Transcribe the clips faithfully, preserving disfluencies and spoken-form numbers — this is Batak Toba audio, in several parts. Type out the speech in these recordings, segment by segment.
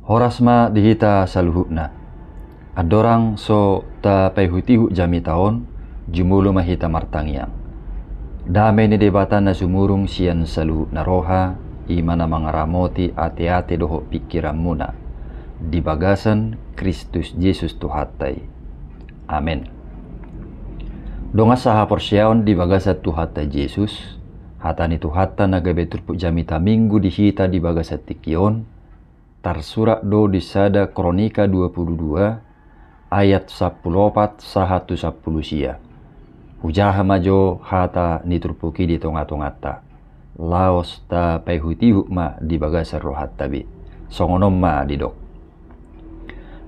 Horas ma di hita saluhutna. Andorang so tapaihutihut jamita on, jumolo ma hita martangiang. Dame ni Debata na sumurung sian saluhutna roha, i ma na mangaramoti ateate dohot pingkiranmuna, di bagasan Kristus Jesus Tuhanta i. Amen. Dongan sahaporseaon di bagasan Tuhanta Jesus, hata ni Tuhanta na gabe turpuk jamita Minggu di hita di bagasan tingki on, tarsurat do di Sada Kronika dua pulu dua, ayat sampulu opat sahat tu sampulu sia. Hujaha ma jo hata ni turpuk i di tongatonganta, laos tapaihutihut ma di bagasan rohanta be. Songon on ma didok.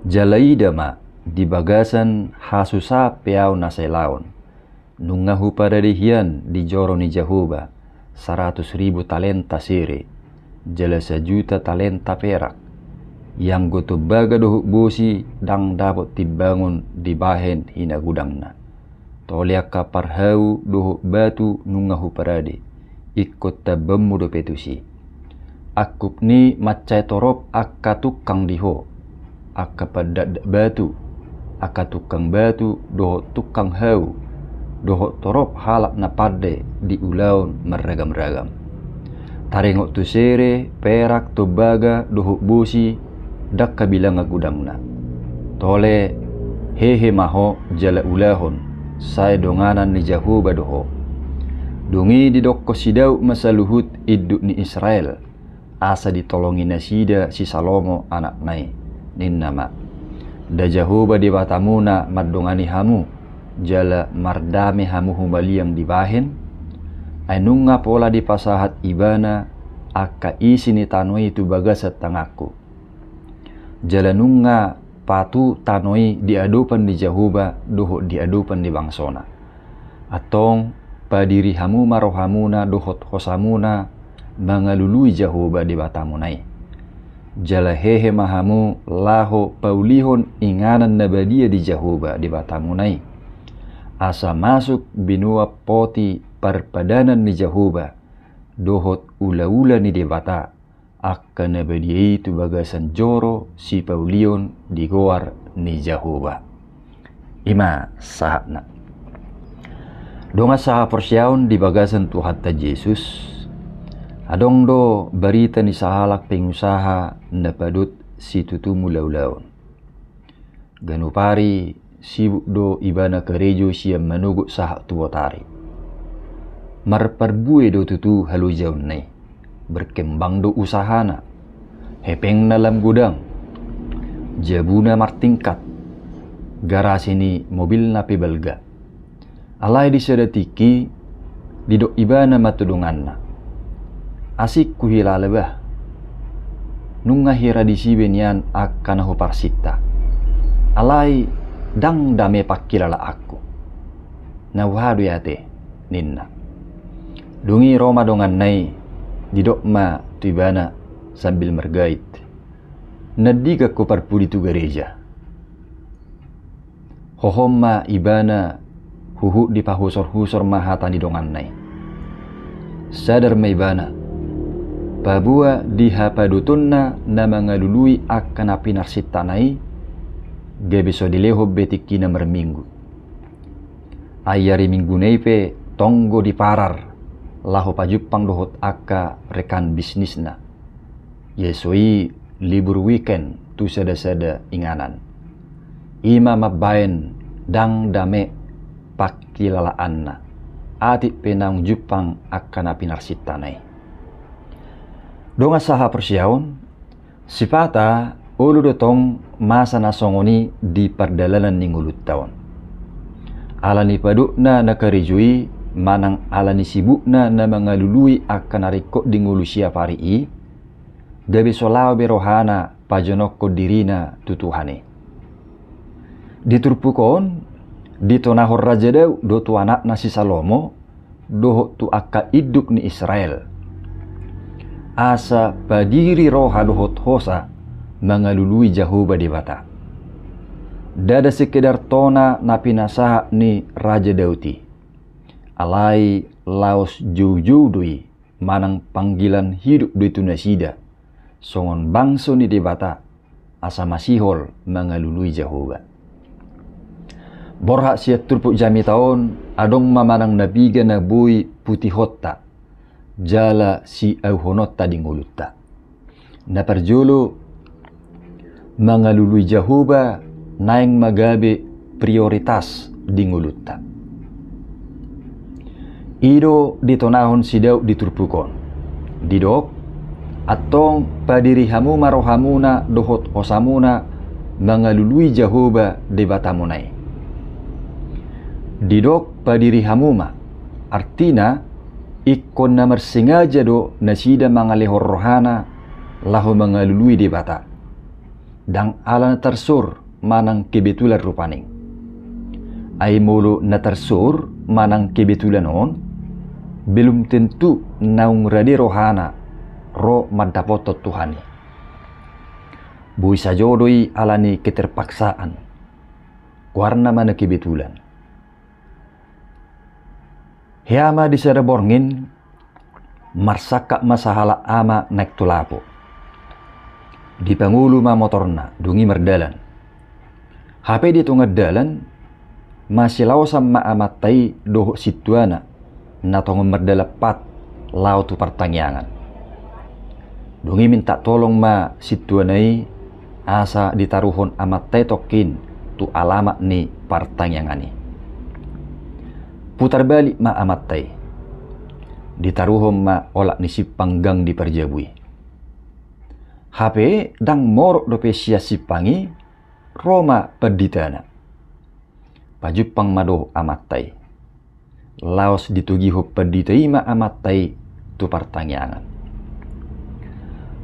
Jala ida ma, di bagasan hasusaan pe ahu na sailaon, nunga huparade hian di joro ni Jahowa saratus ribu talenta sere, jala sajuta talenta perak, ianggo tombaga dohot bosi ndang dapot timbangon dibahen hinagudangna. Tole angka parhau dohot batu nunga huparade, ingkon tambaonmu dope tusi. Angkup ni mansai torop angka tungkang di ho, angka pandakdak batu, angka tungkang batu dohot tungkang hau, dohot torop halak na pande di ulaon marragamragam. Taringot tu sere, perak, tombaga dohot bosi, ndang habilangan gudangna. Tole, hehe ma ho jala ulahon, sai donganan ni Jahowa do ho. Dung i didokkon si Daud ma saluhut induk ni Israel, asa ditolongi nasida si Salomo anakna i, ninna ma: Nda Jahowa Debatamuna mandongani hamu, jala mardame hamu humaliang dibahen? Ai nunga pola dipasahat Ibana angka isi ni tano i tu bagasan tanganku, jala nunga patu tano i di adopan ni Jahowa dohot di adopan ni bangsona. Antong, padiri hamu ma rohamuna dohot hosamuna mangalului Jahowa Debatamuna i. Jala hehe ma hamu laho paulihon inganan na badia di Jahowa Debatamuna i, asa masuk binoan poti parpadanan ni Jahowa dohot ulaula ni Debata, angka na badia i tu bagasan joro sipaulion di goar ni Jahowa. I ma sahatna. Dongan sahaporseaon di bagasan Tuhanta Jesus, adong do barita ni sahalak pengusaha na padot situtu mulaulaon. Ganup ari sibuk do ibana karejo sian manogot sahat tu botari. Marparbue do tutu halojaonna i. Berkembang do usahana. Hepengna lam godang. Jabuna martingkat. Garasi ni mobilna pe balga. Alai di sada tingki, didok ibana ma tu donganna: Asing huhilala bah. Nunga hira disi be nian angka na huparsinta. Alai ndang dame pangkilalaanku. Na boha do i ate, ninna. Dung i ro ma donganna i, didok ma tu ibana sambil margait: Nandigan huparpudi tu gareja. Hohom ma ibana huhut dipahusorhusor ma hata ni donganna i. Sadar ma ibana, paboa di hapadotonna na mangalului angka na pinarsintana i, gabe so dilehon be tingkina marminggu. Ai ari Mingguna i pe tonggo diparar laho pajumpang dohot angka rekan bisnisna. Ia so i libur weekend tu sadasada inganan. I ma mambaen ndang dame pangkilalaanna, atik pe naung jumpang angka na pinarsintana i. Dongan sahaporseaon, sipata olo do tong masa na songon i di pardalanan ni ngolunta on. Ala ni padokna na karejo i manang ala ni sibukna na mangalului angka na ringkot di ngolu siapari i, gabe so laho be rohana pajonokkon dirina tu Tuhan i. Di turpuk on, ditonahon Raja Daud do tu anakna si Salomo dohot tu angka induk ni Israel, asa padiri roha dohot hosa mangalului Jahowa Debata. Ndada sekedar tona na pinasahat ni Raja Daud i, alai laos joujou do i manang panggilan hidup do i tu nasida songon bangso ni Debata, asa masihol mangalului Jahowa. Borhat sian turpuk jamita on, adong ma manang na piga na boi putihonta jala siauhononta di ngolunta. Na parjolo, mangalului Jahowa naeng ma gabe prioritas di ngolunta. I do ditonahon si Daud di turpuk on. Didok, antong padiri hamu ma rohamuna dohot hosamuna mangalului Jahowa Debatamuna i. Didok padiri hamu ma, artina, ingkon na marsengaja do nasida mangalehon rohana laho mangalului Debata. Ndang ala na tarsor manang kebetulan rupani. Ai molo na tarsor manang kebetulan on, belum tentu naung rade rohana ro mandapothon Tuhan i. Boi sajo do i ala ni keterpaksaan. Goarna ma na kebetulan. Hea ma di sada borngin, marsangkap ma sahalak ama naeng tu lapo. Dipangolu ma motorna, dung i mardalan. Hape di tonga dalan, masilaosan ma amanta i dohot sintuana, na tongon mardalan pat laho tu partangiangan. Dung i minta tolong ma sintuana i, asa ditaruhon amanta i tongkin tu alamat ni partangiangan i. Putar balik ma amanta i. Ditaruhon ma olat ni simpang gang di parjabu i. Hape ndang morot dope sian simpang i, ro ma panditana. Pajumpang ma dohot amanta i. Laos ditogihon pandita i ma amanta i tu partangiangan.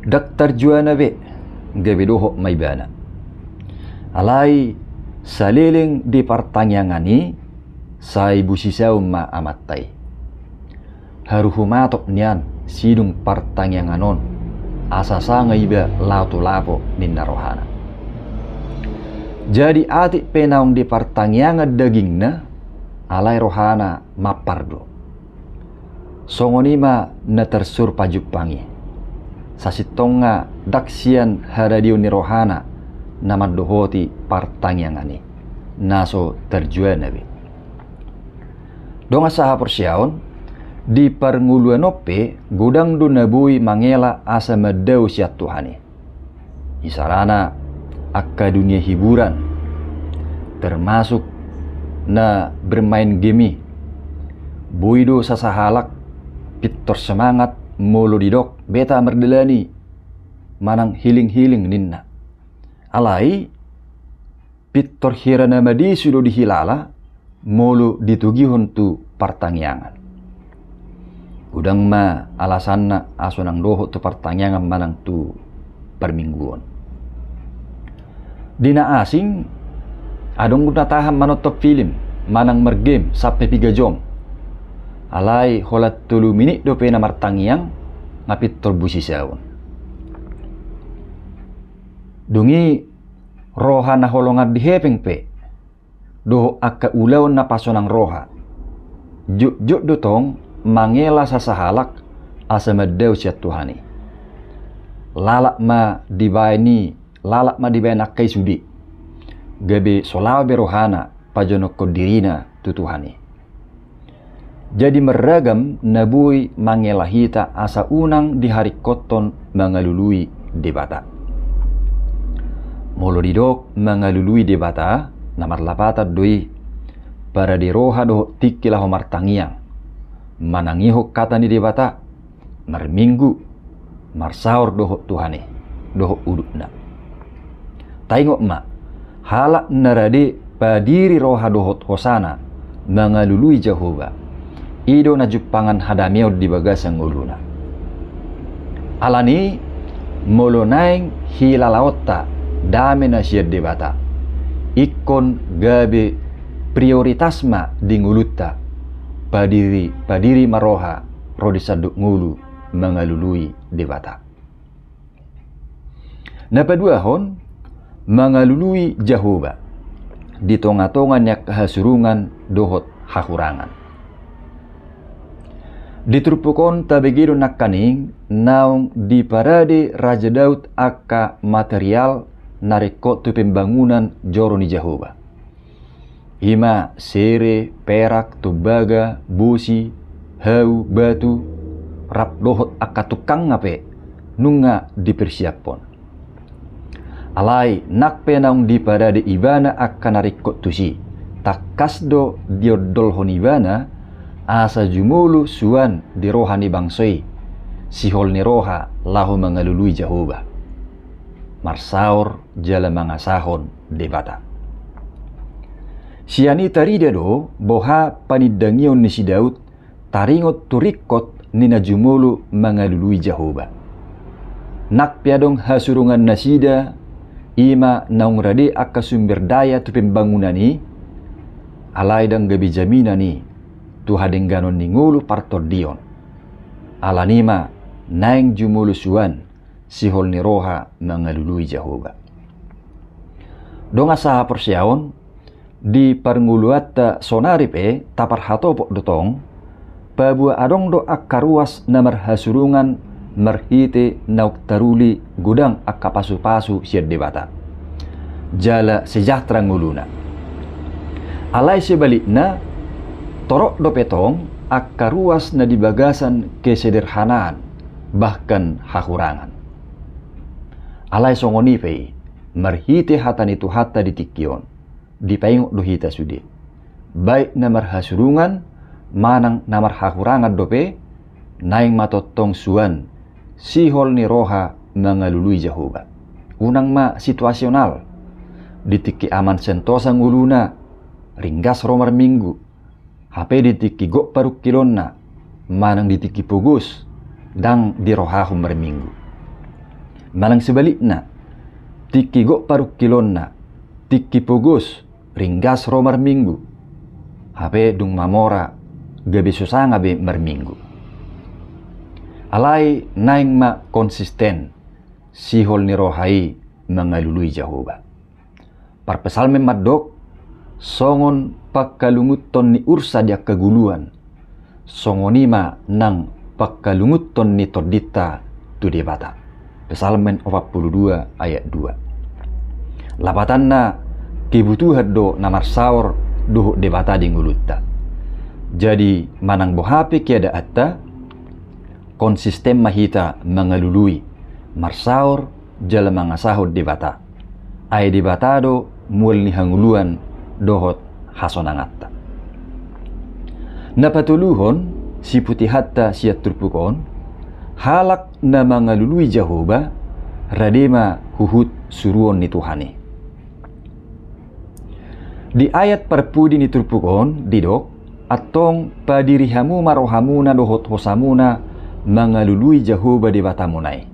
Ndang tarjuana be, gabe dohot ma ibana. Alai saleleng di partangiangan i, sai busisaon ma amanta i. Haru humatop nian sidung partangiangan on, asa sanga iba laho tu lapo ninna rohana. Jadi atik pe naung di partangiangan dagingna, alai rohana mampar do. Songon i ma na tarsor pajumpang i. Sasintongna ndang sian haradeon ni rohana na mandohoti partangiangan i. Na so tarjuana be. Dongan sahaporseaon, di parngoluan on pe godang do na boi mangela asa mandao sian Tuhan i. Isarana angka dunia hiburan, termasuk na bermain game i. Boi do sasahalak pintor semangat molo didok beta mardalani manang hiling-hiling ninna. Alai pintor hira na madesu do dihilala molo ditogihon tu partangiangan. Godang ma alasanna aso nang dohot tu partangiangan manang tu parmingguon. Di na asing, adong na tahan manonton film manang margame sampe piga jom. Alai holan tolu minit dope na martangiang, nga pintor busisaon. Dung i roha na holongan di hepeng pe dohot angka ulaon na pasonang roha, jotjot do tong mangela sasahalak asa mandao sian Tuhan i. Lalap ma dibaen i, lalap ma dibaen angka i sude, gabe so laho be rohana pajonokkon dirina tu Tuhan i. Jadi marragam na boi mangela hita asa unang diharingkothon mangalului Debata. Molo didok mangalului Debata, na marlapatan do i, parade roha dohot tingki laho martangiang, manangihon hata ni Debata, marminggu, marsaor dohot Tuhan i, dohot udutna. Taingot ma, halak na rade padiri roha dohot hosana mangalului Jahowa, i do na jumpangan hadameon di bagasan ngoluna. Alani, molo naeng hilalaonta dame na sian Debata, ingkon gabe prioritas ma di ngolunta, padiri, padiri ma roha ro di sandok ngolu mangalului Debata. Na paduahon, mangalului Jahowa di tongatonga ni angka hasurungan dohot hahurangan. Di turpuk on tabege do nangkaning naung diparade Raja Daud angka material na ringkot tu pembangunan joro ni Jahowa. I ma sere, perak, tombaga, bosi, hau, batu, rap dohot angka tungkangna pe nunga dipersiaphon. Alai nang pe naung diparade ibana angka na ringkot tusi, tangkas do diondolhon ibana asa jumolo suan di roha ni bangso i sihol ni roha laho mangalului Jahowa, marsaor jala mangasahon Debata. Sian i tarida do boha panindangion ni si Daud taringot tu ringkot ni na jumolo mangalului Jahowa. Nang pe adong hasurungan nasida, i ma naung rade angka sumber daya tu pembangunan i, alai ndang gabe jaminan i tu hadengganon ni ngolu partondion. Alani i ma naeng jumolo suan sihol ni roha mangalului Jahowa. Dongan sahaporseaon, di parngoluanta sonari pe taparhatopot do tong, paboa adong do angka ruas na marhasurungan marhite naung taruli godang angka pasupasu sian Debata jala sejahtera ngoluna. Alai sebalikna, torop dope tong angka ruas na di bagasan kesederhanaan, bahkan hahurangan. Alai songon i pe i, marhite hata ni Tuhanta di tingki on, dipaingot do hita sude, baik na marhasurungan manang na marhahurangan dope, naeng ma tongtong suan sihol ni roha mangalului Jahowa. Unang ma situasional, di tingki aman sentosa ngoluna, ringgas ro marminggu, hape di tingki gok parungkilonna manang di tingki pogos ndang dirohahon marminggu. Manang sebalikna, tingki gok parungkilonna, tingki pogos, ringgas ro marminggu, hape dung mamora gabe so sanga be marminggu. Alai naeng ma konsisten sihol ni roha i mangalului Jahowa. Parpsalmen mandok, songon pangkalunguthon ni ursa di angka guluan, songon i ma nang pangkalunguthon ni tondinta tu Debata. Psalmen opat pulu dua ayat dua. Lapatanna, kebutuhan do na marsaor dohot Debata di ngolunta. Jadi manang boha pe keadaanta, konsisten ma hita mangalului, marsaor jala mangasahon Debata. Ai Debata do mual ni hangoluan dohot hasonanganta. Na patoluhon, siputihonta sian turpuk on, halak na mangalului Jahowa, rade ma huhut suruon ni Tuhan i. Di ayat parpudi ni turpuk on didok, antong padiri hamu ma rohamuna dohot hosamuna mangalului Jahowa Debatamuna i.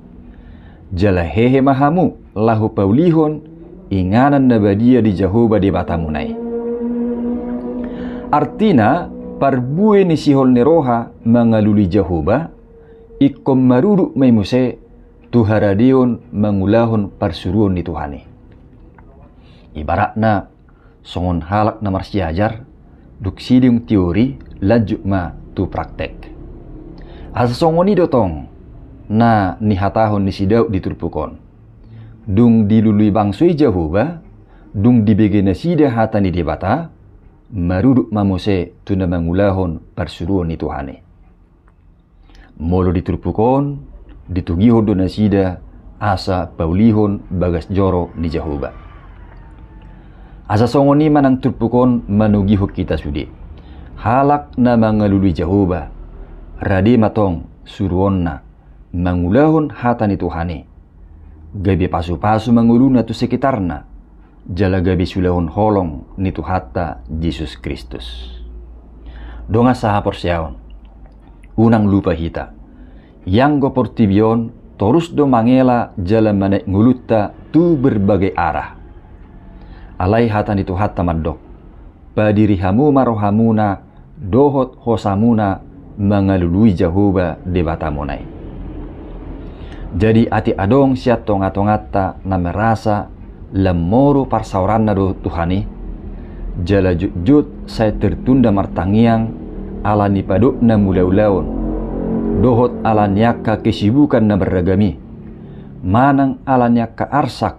Jala hehe ma hamu laho paulihon inganan na badia di Jahowa Debatamuna i. Artina, parbue ni sihol ni roha mangalului Jahowa, ingkon marudut ma i muse tu haradeon mangulahon parsuruon ni Tuhan i. Ibaratna, songon halak na marsiajar, dung sidung teori, lanjut ma tu praktek. Asa songon i do tong na nihatahon ni si Daud di turpuk on. Dung dilului bangso i Jahowa, dung dibege nasida hata ni Debata, marudut ma muse tu na mangulahon parsuruon ni Tuhan i. Molo di turpuk on, ditogihon do nasida asa paulihon bagas joro ni Jahowa. Asa songon i ma nang turpuk on manogihon hita sude. Halak na mangalului Jahowa, rade ma tong suruonna mangulahon hata ni Tuhan i. Gabe pasupasu ma ngoluna tu sekitarna, jala gabe sulahon holong ni Tuhanta Jesus Kristus. Dongan sahaporseaon, unang lupa hita, ianggo portibi on torus do mangela jala manaek ngolunta tu berbagai arah. Alai hata ni Tuhanta mandok, padiri hamu ma rohamuna dohot hosamuna mangalului Jahowa Debatamuna i. Jadi atik adong sian tongatonganta na merasa lam moru parsaoranna dohot Tuhan i, jala jotjot sai tertunda martangiang ala ni padok na mulaulaon, dohot ala ni angka kesibukan na beragam i, manang ala ni angka arsak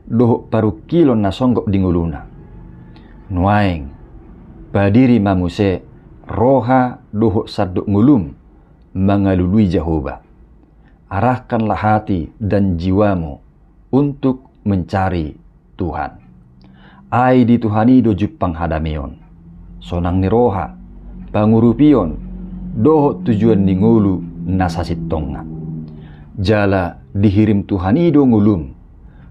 dohot parungkilon na songgop di ngoluna. Nuaeng, padiri ma muse roha dohot sandok ngolum mangalului Jahowa. Arahkanlah hati dan jiwamu untuk mencari Tuhan. Ai di Tuhan i do jumpang hadameon, sonang ni roha, pangurupion, dohot tujuan ni ngolu na sasintongna. Jala dihirim Tuhan i do ngolum,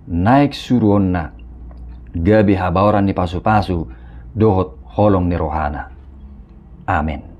naeng suruonna, gabe habaoran ni pasupasu dohot holong ni rohana. Amen.